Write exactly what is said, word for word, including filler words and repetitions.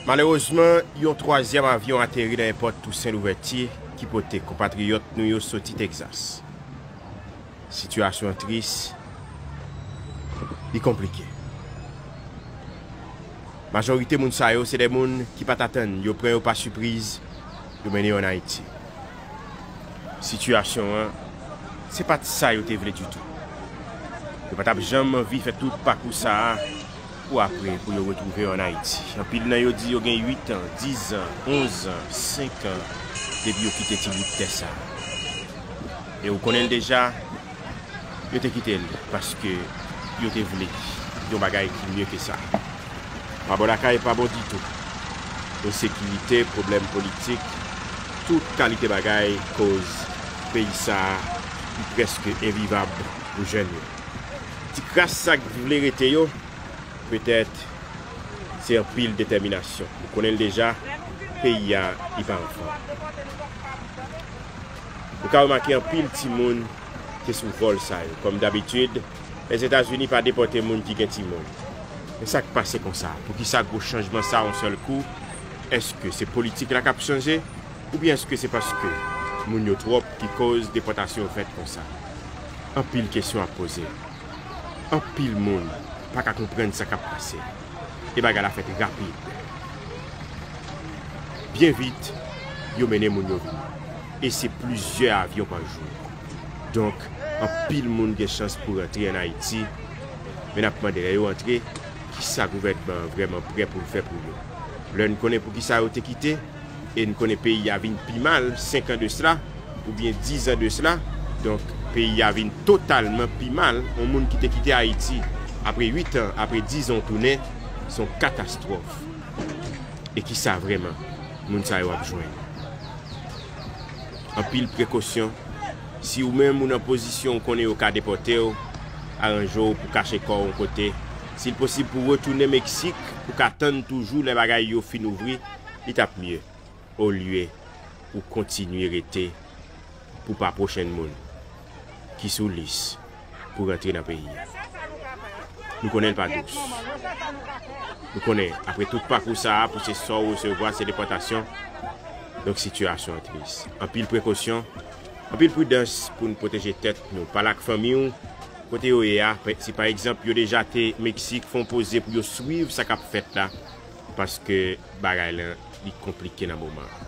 Malerezman, yon twazyèm avyon ateri nan èpòt Tousen Louvèti ki pote konpatriyòt nou yo soti Tegzas. Sitiyasyon an tris, li konplike. Majorite moun sa yo se de moun ki pa t atann, yo pran yo pa sipriz, yo mennen yo ann Ayiti. Sitiyasyon an, se pa t sa yo te vle ditou. Yo pa t ap janm anvi fè tout pakou sa a pou apre, pou yo retwouve yo ann Ayiti. Anpil nan yo di yo gen uit an, dis an, onz an, senk an, depi yo kite ti bout tè sa a. E ou konnen l deja, yo te kite l paske yo te vle yon bagay ki mye ke sa. Pa bon lakay, pa bon ditou. Ensekirite, pwoblèm politik, tout kalite bagay koz peyi sa a li prèske envivab pou jèn yo. Ti kras sa k vle rete yo, petèt se anpil detèminasyon. Nou konnen l deja, peyi a li pa anfòm. Nou ka remake anpil timoun te sou vòl sa yo. Kòm dabitid, Lèzetazini pa depòte moun ki gen timoun. Men sa k pase konsa? Poukisa gwo chanjman sa yon sèl kou? Èske se politik la k ap chanje? Oubyen èske se paske moun yo twòp ki koz depòtasyon yo fèt konsa? Anpil kesyon ap poze. Anpil moun pa ka konprann sa k ap pase. E bagay la fèt rapid. Byen vit, yo mennen moun yo vini. E se plizyè avyon pa jou. Donk, anpil moun gen chans pou rantre ann Ayiti, men n ap mande lè yo antre, kisa gouvènman an vrèman prè pou l fè pou yo? Lè n konnen poukisa yo te kite, e n konnen peyi a vin pi mal senk an de sla, oubyen dis an de sla, donk peyi a vin totalman pi mal. Yon moun ki te kite Ayiti apre uit an, apre dis an w tounen, se yon katastwòf. E kisa vrèman moun sa yo ap jwenn? Anpil prekosyon. Si ou menm ou nan pozisyon ou konnen yo ka depòte w, aranje w pou kache kò w yon kote. Si l posib pou w retounen Meksik, pou ka tann toujou lè bagay yo fin ouvri, li t ap mye, olye ou kontinye rete pou pa pwochenn moun ki sou lis pou rantre nan peyi a. Nou konnen l pa dous. Nou konnen, apre tout pakou sa a, pou se sa w resevwa, se depòtasyon. Donk, sitiyasyon an tris. Anpil prekosyon, anpil pridans pou n pwoteje tèt nou. Pale ak fanmi w, kote yo ye a. Si pa egzanp, yo deja te Meksik, fè yon poze pou yo swiv sa k ap fèt la, paske bagay lan, li konplike nan moman an.